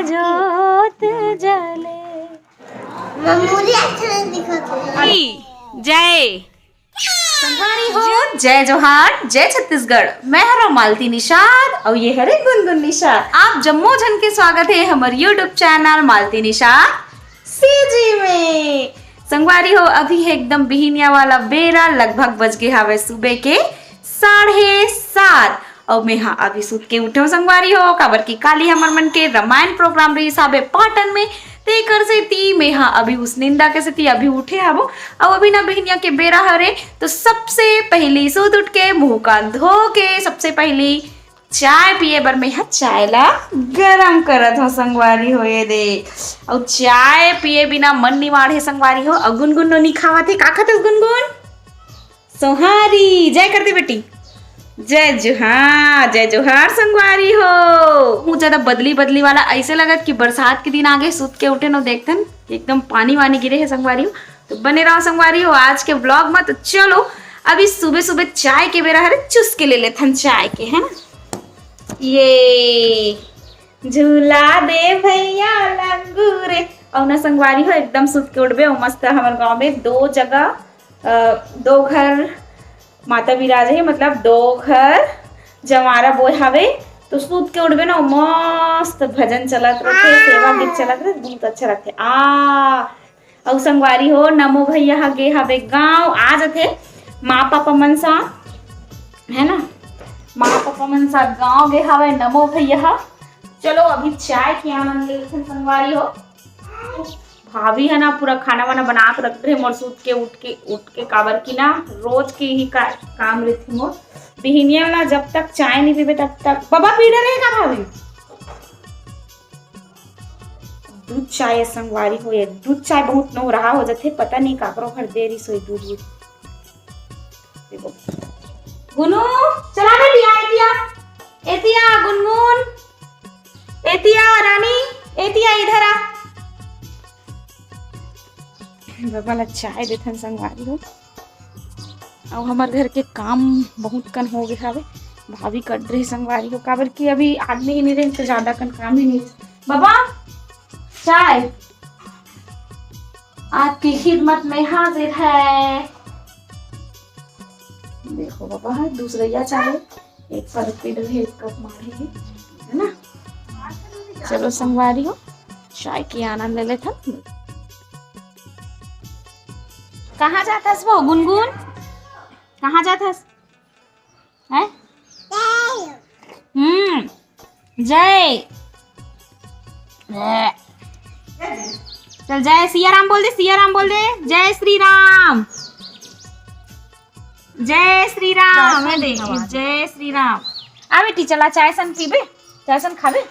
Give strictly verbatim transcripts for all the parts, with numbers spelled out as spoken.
जोत जले। मम्मूरी अच्छा नहीं दिखत है। जय। संगवारी हो, जय जोहार, जय छत्तीसगढ़। मैं हरा मालती निषाद अउ ये हरे गुनगुन निषाद। आप जम्मो झन के स्वागत है हमर YouTube channel Malti Nishad CG में। संगवारी हो, अभी है एकदम बिहिनिया वाला बेरा, लगभग बज गे हावय सुबह के साढ़े सात। अउ मेहा अभी सुत के उठे हूँ संगवारी हो, काबर कि काली हमर मन के रामायण प्रोग्राम रहिस हाबे पाटन में, तेकर सेती मेहा अभी उस निंदा के सेती अभी उठे हाबो। अउ अभी ना बिहनिया के बेरा हरे, तो सबसे पहली सुत उठ के मुंह कान धो के सबसे पहली चाय पिए बर मेहा चाय ला गरम करत हूँ संगवारी हो। ये दे, अउ चाय पिए बिना मन निवाड़ है संगवारी हो। अउ गुनगुन नोनी खावत है, का खात हस गुनगुन? सोहारी, जय कर दे बेटी। जय जोहार, जय जोहार संगवारी हो। मुझे ज्यादा बदली बदली वाला ऐसे लगत कि बरसात के दिन आगे, सुत के उठे न देखतन एकदम पानी वानी गिरे है संगवारी हो। तो बने रहो संगवारी हो आज के व्लॉग में। तो चलो अभी सुबह सुबह चाय के बेरा हरे, चुस्के ले लेथन चाय के, है ना। ये झूला दे भैया लंगूरे। अउ ना संगवारी हो एकदम सुत के उठबे। अउ मस्त हमर गांव में दो जगह, अ, दो घर माता विराज है, मतलब दो घर जवारा बोय हावे। तो सुत के उठबे ना, मस्त भजन चलत रहते, सेवा गीत चलत रहते, बहुत अच्छा रहते। आ अउ संगवारी हो, नमो भैया ह गे हवे गांव, आ जथे माँ पापा मन सा, है ना, माँ पापा मन सा गांव गे हवे नमो भैया ह। चलो अभी चाय के आनंद लेथन संगवारी हो। भाभी है ना पूरा खाना वाना बना के रख रहे मोर, सुत के उठ के उठ के काबर की ना रोज के ही का, काम रहती मोर। बिहिनिया ना जब तक चाय नहीं पीबे तब तक। बाबा पी डरे का भाभी? दूध चाय संगवारी हो, ये दूध चाय बहुत नोहरा हो जाथे, पता नहीं काकरो घर दे रही सोई दूध वूध। देखो। गुनू, चला बेटी, आ एतिया। एतिया, गुनगुन। एतिया, रानी, एतिया, इधर आ। बाबा ला चाय देथन संगवारी हो। अउ हमर घर के काम बहुत कन हो गए हवे। भाभी कट रही संगवारी हो, काबर कि अभी आदमी ही नहीं रहे तो ज्यादा कन काम ही नहीं। बाबा, चाय आपकी खिदमत में हाजिर है। देखो बाबा, है दूसरैया चाय, एक पर पीट रहे, एक कप मारे है, है ना। चलो संगवारी हो, चाय के आनंद ले लेथन। कहाँ जात हस वो गुनगुन? कहाँ जात हस? हैं? हम्म, जय। चल जय सिया राम बोल दे, सिया राम बोल दे, जय श्री राम, जय श्री राम। जय श्री राम। जय श्री राम। आ बेटी चला चाय सन पीबे, चाय सन खाबे।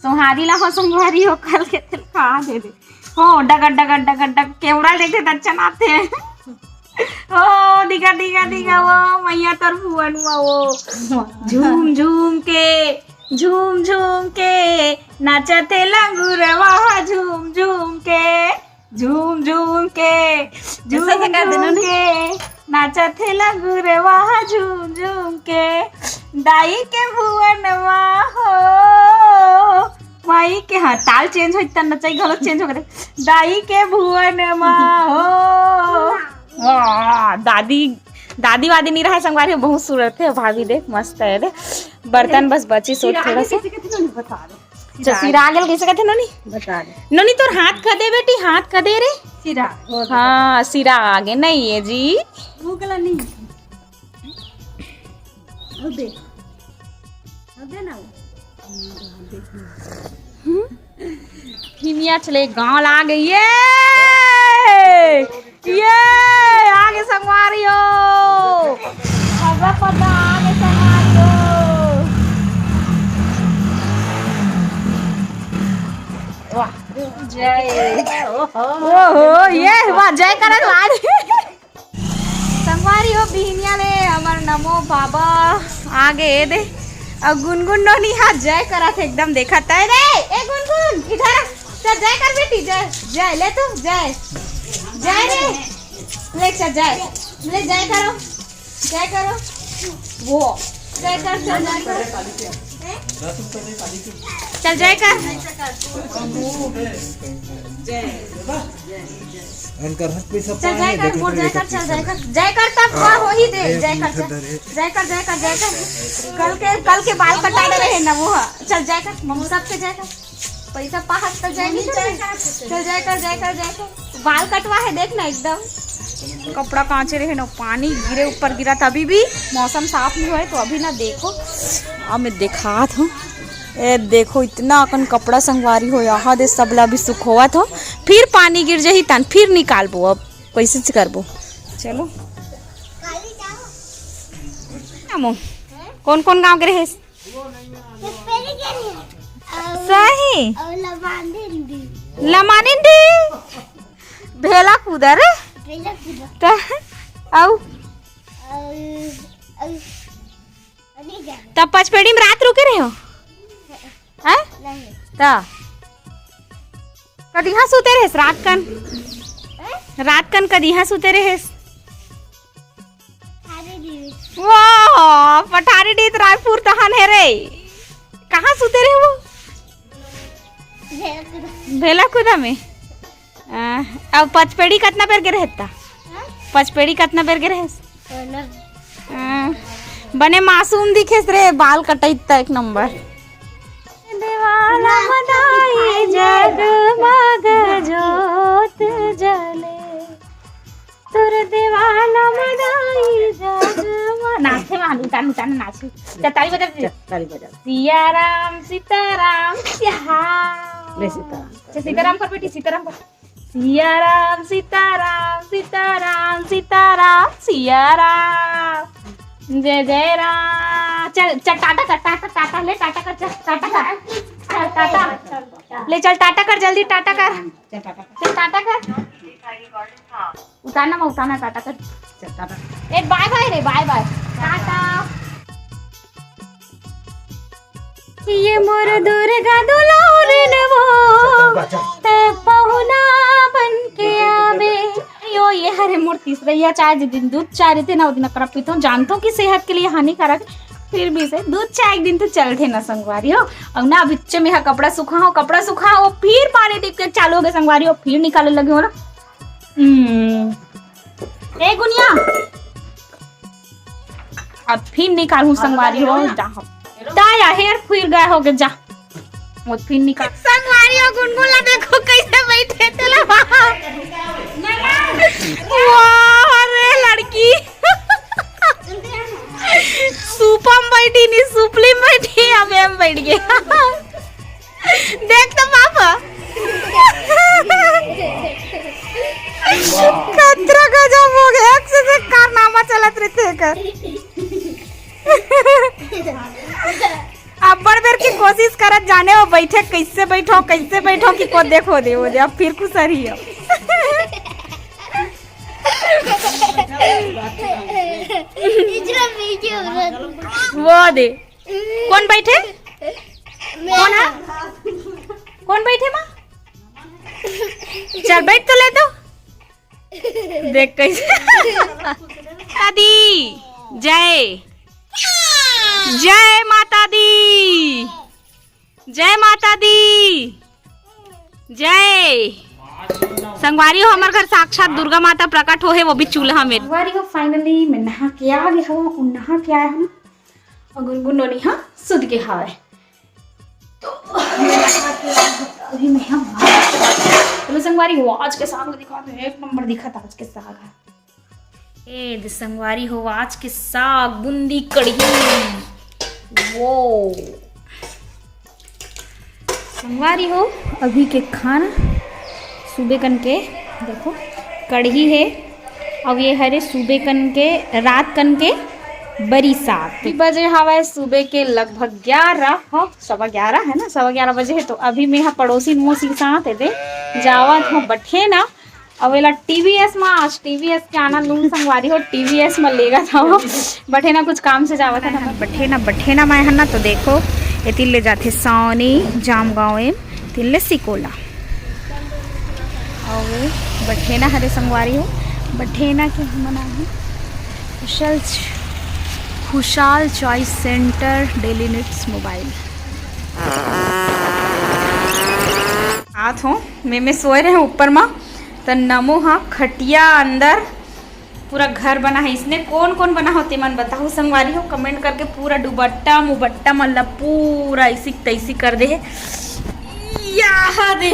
सोहारी ला हो संगवारी हो, कल के तेल खा दे दे। हो डगर डगर डगर डग, कैमरा देखे त अच्छा ना थे। ओ दिखा दिखा दिखा वो मैया तर भुवन में वो झूम झूम के, झूम झूम के नाचत हे लंगुरवा, झूम झूम के, झूम झूम के, झूम झूम के नाचत हे लंगुरवा, झूम झूम के दाई के भुवन मा हो। माई के, हाँ, ताल चेंज होई त नचई घलो चेंज हो गए। दाई के भुवन मा हो। आ, दादी, दादी वादी नहीं रहा संगवारी, बहुत सूरत है भाभी। देख मस्त है रे। बर्तन बस बची सोच थोड़ा सा। बता दे। अच्छा, सिरा आ गेल, कैसे कहते नोनी? बता दे। नोनी, तोर हाथ खदे बेटी, हाथ खदे रे। सिरा, हो गया। हाँ, सिरा आ गे, नहीं है जी। वो गला नहीं। अब दे। अब दे ना वो। हिमिया चले गांव ला गई। ये! ये आगे संगवारी हो, पता पता आगे संगवारी हो। वाह, जय। ओहो, ये वाह, जय करत वाली। संगवारी हो, बिहनिया ले हमर नमो बाबा आगे दे। अउ गुनगुन नोनी हा जय करत हे एकदम, देखत हे रे। ए गुनगुन, इधर आ। चल जय कर बेटी, जय, जय ले तू, जय, जय रे, ले चल जय, ले जय करो, जय करो, वो जय कर, चल जय कर। चल जय कर। चल जय कर, बोल जय कर, चल जय कर, जय कर, तब का हो ही दे। जय कर, जय कर, जय कर, जय कर। कल के, कल के बाल कटा दे रहे ना वो। चल जय कर, मम्मी सबके जय कर। पैसा पाहत तो जय नहीं कर। चल जय कर, जय कर, जय कर। बाल कटवा है, देख ना एकदम। कपड़ा कांचे रहे ना, पानी गिरे ऊपर गिरा, तभी भी मौसम साफ नहीं हुआ है, तो अभी ना देखो। अब मैं दिखात हूँ। ए देखो, इतना अकन कपड़ा संगवारी हो, यहाँ दे सबला भी सुखोवत हो, फिर पानी गिर जाही तन फिर निकालबो। अब कैसे से करबो? चलो। अमो, कौन कौन गांव के रहे? सही। लमानिंदी। भेला कूदा रे। त, अउ? तब पचपेड़ी में रात रुके रहे हो? हैं? त कदिहा सुते रहेस रात कन? रात कन कदिहा सुते रहेस? वाह, पठारी डीत रायपुर तहन हे रे। कहाँ सुते रहे वो? भेला कुदा में। आ, अब पचपेड़ी कतना बेर के रहता? पचपेड़ी कतना बेर के रहेस? आ, बने मासूम दिखेस रे, बाल कटैत एक नंबर। देवाला मनाई जगमग जोत जले। तोर देवाला मनाई जगमग। नाचे मान, उतान, उतान नाचे। चल, ताली बजा दे। चल, ताली बजा। सिया राम, सीताराम, सिया। ले सीताराम। चल, सीताराम कर बेटी, सीताराम कर। सिया राम, सीताराम, सीताराम, सीताराम, सिया राम। जय जय राम। चल, चल, टाटा कर, टाटा, टाटा, ले, टाटा कर, चल, टाटा कर। चल, टाटा। ले, चल, टाटा कर, जल्दी टाटा कर। चल, टाटा कर। चल, टाटा कर। उतारना, मैं उतारना, टाटा कर। चल, टाटा। ए, बाय बाय रे, बाय बाय। टाटा। ये मोर दुर्गा दुलौरिन वो, ते पहुना बन के आवे। यो, ये हरे मोर तीसरा, या चाय जे दिन दूध चाय रहते ना, वो दिन अकरा पीते हो, जानते हो कि सेहत के लिए हानिकारक, फिर भी से दूध चाय एक दिन तो चलते ना संगवारी हो। अब ना बिच्चे में हा कपड़ा सुखा हो, कपड़ा सुखा हो, फिर पानी टिप के चालू हो गए संगवारी हो, फिर निकाले लगे हो ना। हम्म। ए गुनिया, अब फिर निकालू संगवारी हो, जा। ता या हेर फिर गए हो गए, जा। वो फिर निकाल। संगवारी हो, गुनगुन ला देखो कैसे बैठे तेला। वाह रे लड़की। सूपम बैठी नी, सुपली बैठी, अब हम बैठ गए। देख तो पापा। खतरा गजब हो गया, एक से एक कारनामा चलत रहते कर। अब्बड़ बेर की कोशिश करत जाने वो बैठे, कैसे बैठो, कैसे बैठो कि को देखो दे, वो दे, अब फिर कुछ सही है। वो दे। कौन बैठे? कौन है? कौन बैठे माँ? चल बैठ तो ले तो। देख कैसे। माता दी जय। जय माता दी। जय माता दी। जय। संगवारी हो, हमर घर साक्षात दुर्गा माता प्रकट हो हे, वो भी चूल्हा में। संगवारी हो, finally मैं नहा के आ गए हूँ। नहा के आए हूँ। अउ गुनगुन नोनी ह सुत गे हवय। तो अभी मैं ह, चलो संगवारी हो, आज के साग ल दिखात हंव, एक नंबर दिखत आज के साग ह। ए दे संगवारी हो, आज के साग बूंदी कढ़ी। वो संगवारी हो, अभी के खाना सुबे कन के, देखो, कढ़ी हे, अउ ये हरे सुबे कन के, रात कन के बरी साग। अभी बजे हवय सुबे के लगभग ग्यारह, हाँ, सवा ग्यारह है ना, सवा ग्यारह बजे हे। तो अभी मैं ह पड़ोसी मोसी साथ एदे जावत हूँ बठेना, अउ एला टीवीएस म, आज टीवीएस के आनंद लूंगी संगवारी हो, टीवीएस म लेगत हव। बठेना कुछ काम से जावत है ना। बठेना, बठेना मैं हन ना, तो देखो, एतिल ले जाथे सौनी, जामगांव एम, तिल ले सिकोला। अउ ये बठेना हरे संगवारी हो, बठेना के हमन आए हन। खुशल च-, खुशहाल choice centre, daily needs mobile. आत हो, मैं, मैं सोए रहे ऊपर मा, त नमो हा खटिया अंदर पूरा घर बना है। इसने कौन कौन बना हो, ते मन बताहू संगवारी हो, कमेंट करके। पूरा दुबट्टा मुबट्टा मन ला पूरा ऐसी तैसी कर दे है। या दे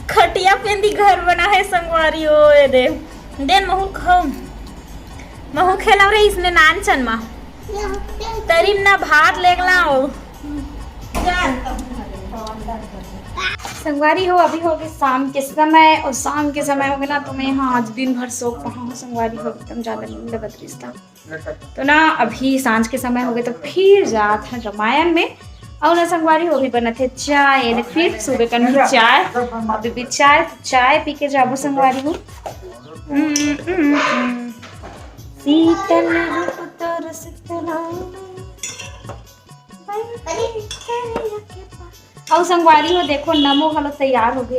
खटिया पेंदी घर बना है संगवारी हो। ए दे, देन महू खाओ, महू खेलाओ रे इसने नान चन मा। तरिम ना भात लेगला हो। संगवारी हो, अभी हो गए शाम के समय, और शाम के समय हो गए ना, तो मैं यहाँ आज दिन भर सो पहा हूँ संगवारी हो, एकदम ज्यादा नींद लगत रहिस था। तो ना अभी सांझ के समय हो गए, तो फिर जात है रामायण में। और ना संगवारी हो भी बनत है चाय, ने फिर सुबह कन भी चाय, अभी भी चाय, तो चाय पी के जाबो संगवारी हो। हम्म, हम्म, हम्म। शीतल रूप तोर शीतल। अउ संगवारी हो, देखो नमो घलो तैयार हो गए।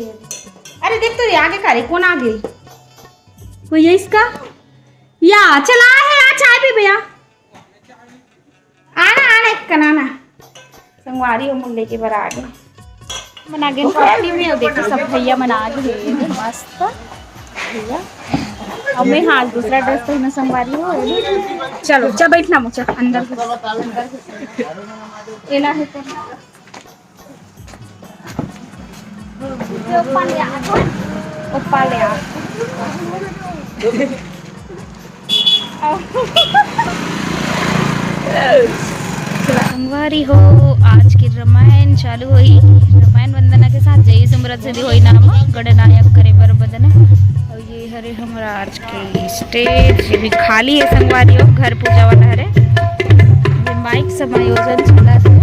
अरे देख तो, आगे का रे, कौन आ गई? कोई है इसका? या चला है, आ चाय पी भैया। आना, आना, एक कन आना। संगवारी हो, मुल्ले के बर आ गए। मन आ गए पार्टी में, और देखो सब भैया मन आ गए, मस्त भैया। अब मैं, हाँ, दूसरा ड्रेस पहना संगवारी हो। चलो, चल बैठना मुझे अंदर, अंदर। एला है तो। ऊपर ले आ, ऊपर ले आ। संगवारी हो, आज के रामायण चालू होई। रामायण वंदना के साथ जय सिमरन से भी होई नाम गणनायक करे बर बदना। और ये हरे हमर आज के स्टेज, ये भी खाली है संगवारी हो, घर पूजा वाला हरे। ये माइक समायोजन चलत है।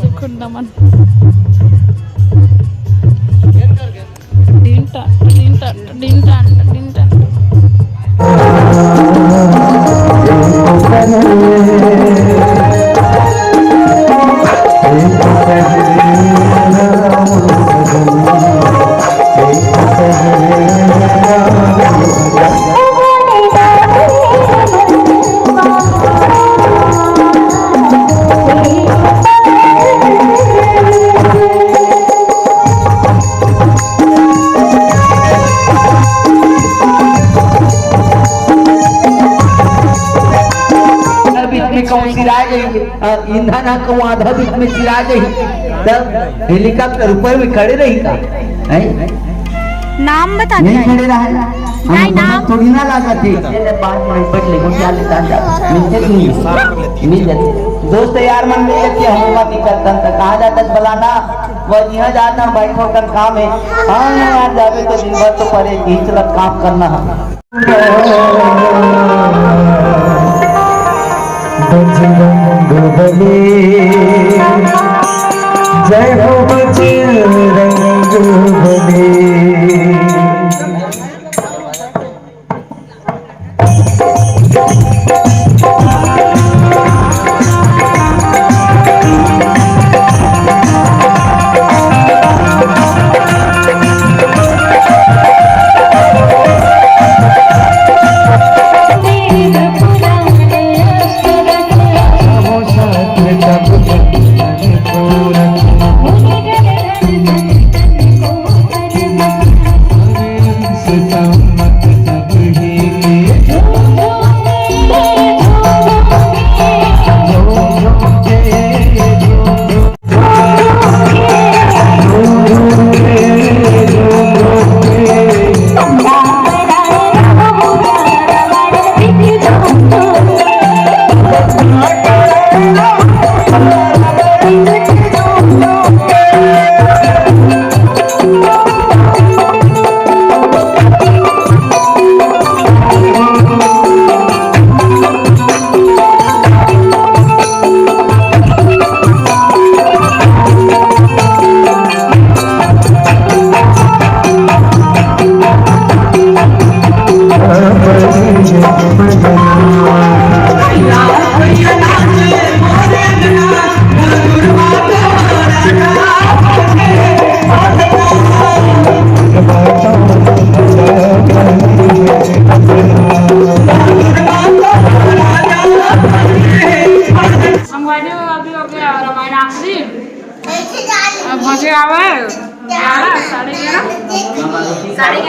देखो नमन। डिन टन, डिन टन, डिन टन, डिन टन। बीच में कहूँ सिरा गई, अ, ईंधन ह कहूँ आधा बीच में सिरा गई, तब हेलीकॉप्टर ऊपर में खड़े रही का? हैं? नाम बता नहीं दे। खड़े रहा है। नहीं, हम नाम। थोड़ी ना लागत है। ये ले पाँच मिनट बैठ ले, वो क्या लेता है? मिलते नहीं। मिल जाते। दोस्त यार मन मिल जाते हैं, हम बात नहीं करता था। कहाँ जाता है फलाना? वो यहाँ जाता है, बैठो कर काम है। हाँ, यार, जावे तो दिन भर तो परे, यही चलत काम करना है। बजरंग बली, जय हो बजरंग बली।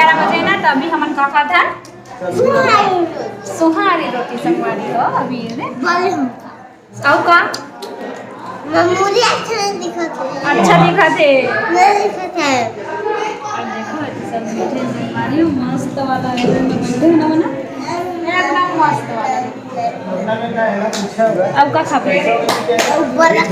ग्यारह बजे ना, त अभी हमन का खात हन? सुहारी रोटी। सुहारी रोटी संगवारी हो अभी ये दे। अउ का? ममूरी अच्छा नहीं दिखत हे। अच्छा दिखत हे। नहीं दिखत हे। अब देखो, ऐसे सब मीठे संगवारी हो, मस्त वाला एकदम बैठे हो ना, बना? एकदम मस्त वाला। अब का खाबे? ऊपर रख।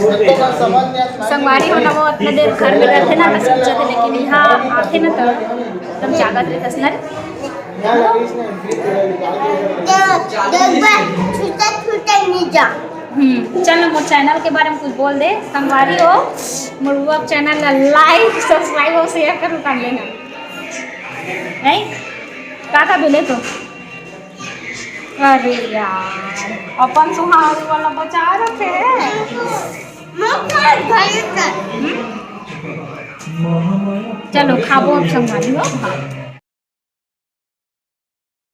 संगवारी हो ना, वो अतना देर घर में रहते ना, तो सोचते, लेकिन यहाँ आते ना, तो एकदम जागत रहते ना। तो, तो एक बार छूटे छूटे नहीं जा। हम्म, चल ना, मोर चैनल के बारे में कुछ बोल दे। संगवारी हो, मोर vlog चैनल ला like, subscribe और share कर उतार लेना। हैं? का का बोले तो? अरे यार, अपन सुहारी वाला बचा रखे हैं। मैं तो घर का। हम्म? चलो, खाबो अब संगवारी हो।